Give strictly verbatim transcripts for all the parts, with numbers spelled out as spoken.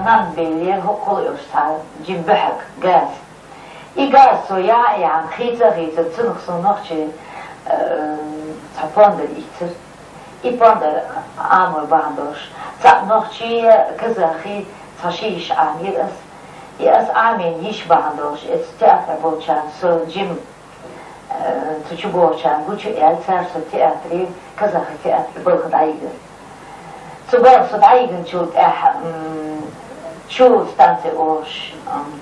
Нанна беллера хӀокхул уьш цхьа жима буьхьаг, газ. И газ со яа а яьхьна, хийца а хийцар, цунах со нохчий, э, цхьа пондар ийцар. И пондар Ӏамор бахьан долуш, цхьаъ нохчий, казахий, цхьа ши йиша Ӏамийра ас. И ас Ӏамийна йиша бахьан долуш, эцу театре болчарна со жима, э, цу чу бохучарна гучу а аьлла, цара со театре, казахи театре балха дӀайигира. Цу балха со дӀайигначул тӀаьхьа, м, чу станция олуш, м,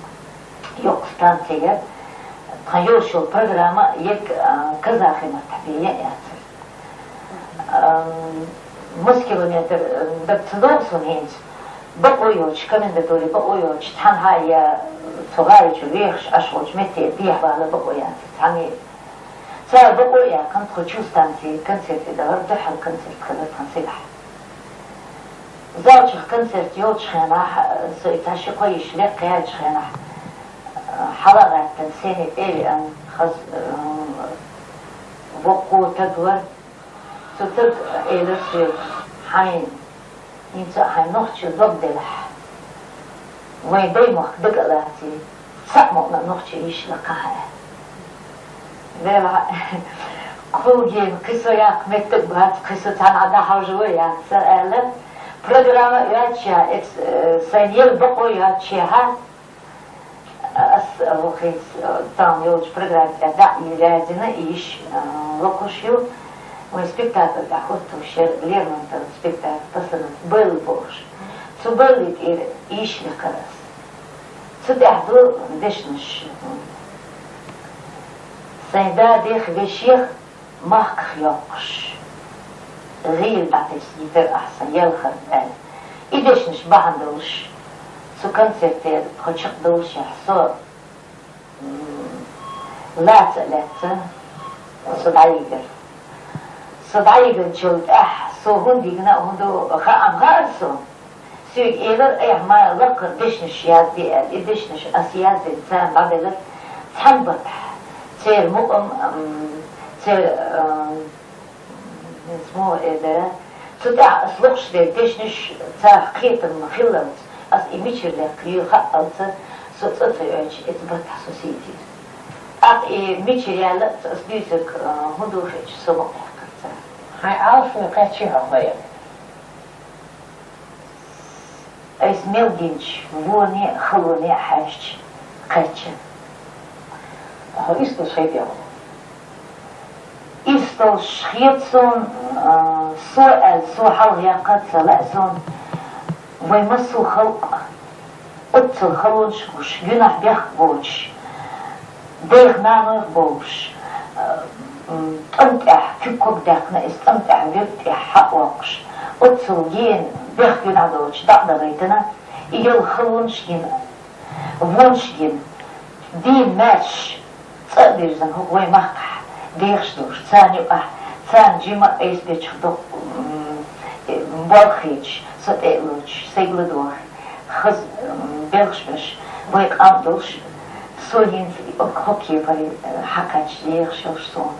йоккха станция яра, тхан йолуш йолу программа ерг, а, казахи маттахь бен ян яцара. Ам, масса километр, ам, даг ца догӀу суна хӀинца. Бакъо йоцуш, комендатуре бакъо йоцуш, цхьанхьа я цу гӀали чу вехаш Ӏаш волчу метте дехьавала бакъо яцара цхьаьна. Цара бакъо а яьккхина, тхо чу станций концерте дахара, дуьххьара концерт хилира тхан сибахь. Залчух концерт йолчу хенахь, со и цхьа ши-кхо йиша лекха яьллачу хенахь, хьала а гӀаьттина, сцене тӀе а веана, хаза, ам, воккха стаг вара. Цу стага элира соьга: «Хьайн, хӀинца а хьайн нохчийн дог делахь, вайн даймохк дага а лаций, цхьаъ мукъана нохчий йиша лакхахь», – аьлла. Делахь, кхул гена, кхин со яккха меттиг бац, кхин со цхьанхьа дӀахьажо яц, аьлла, программа оьцуш, эц-, э, сайн елла бакъо йоцуш, хьа, ас, э, вахиц, э, тахана йолчу программа тӀе дӀа а йир яздина, и йиша, э, локхуш ю. Вайн спектакль тӀехь хӀоттош яра Лермонтовн спектакль «Пасанас Белла» бохуш. Цу Белли тӀера йиша лекхара ас. Цу тӀехь ду дешнаш: «Сайн да дех вешех махках йоккхуш, гӀийла дӀатесна йитира ахь сан ялхарна», – аьлла. И дешнаш бахьана долуш, цу концерте тхо чекхдоллушехь, со, м, лаца а лаьцна, со дӀайигира. Со дӀайигначул тӀаьхьа, со хӀунда йигна а, хӀунда хаам хаьара суна. Соьга элира, айхьа ма лакхара дешнаш язде аьлла. И дешнаш ас яздина, царна дӀаделира цхьана баттахь. Церан мукъам, ам, церан, ам, хӀинца муха эр дара. Цу тӀехь ас локхуш дерг дешнаш, царах кхетам хиллалц, ас и мичара лекха ю хаалца, со цӀа ца оьцуш, эцу баттахь со сийдира. ТӀаккха и мичара яьллалц ас дуьйцург, а, хӀун ду хеташ, со мукъаяьккхира цара. Хьайн Ӏалашо кхаьчний хьо хӀокху? Айса мел гинчу воне а, халоне а хьаьжча, кхаьчна. Хьо иштта шайтӀа. Иштта хета суна, а, со аьлла, со хьалха яккха ца лаьа суна, вайн массо а халкъ оццул халонаш гуш, гуьнахь бехк боцуш, дех-нанойх бовлуш, а, м, тӀам тӀехь куьг-ког даьккхина, иза тӀам тӀехь верг тӀехь хьакъ воккхуш, оццул гена бехк-гуьнахь доцуш дӀа а далийтина, и йолу халонаш гина, вонаш гина, дийна маьрша цӀа а бирзина хӀокху вайн махкахь дехаш долуш, царна юкъахь, царна жима а айса бечух доккха, м, э, болх хеташ, со тӀе а лоцуш, сайга ладогӀа, хаза, м, белхаш беш, вайн къам долуш, со хӀинца и хӀокху кепара, э, хьакхаьчча дехаш йолуш суна.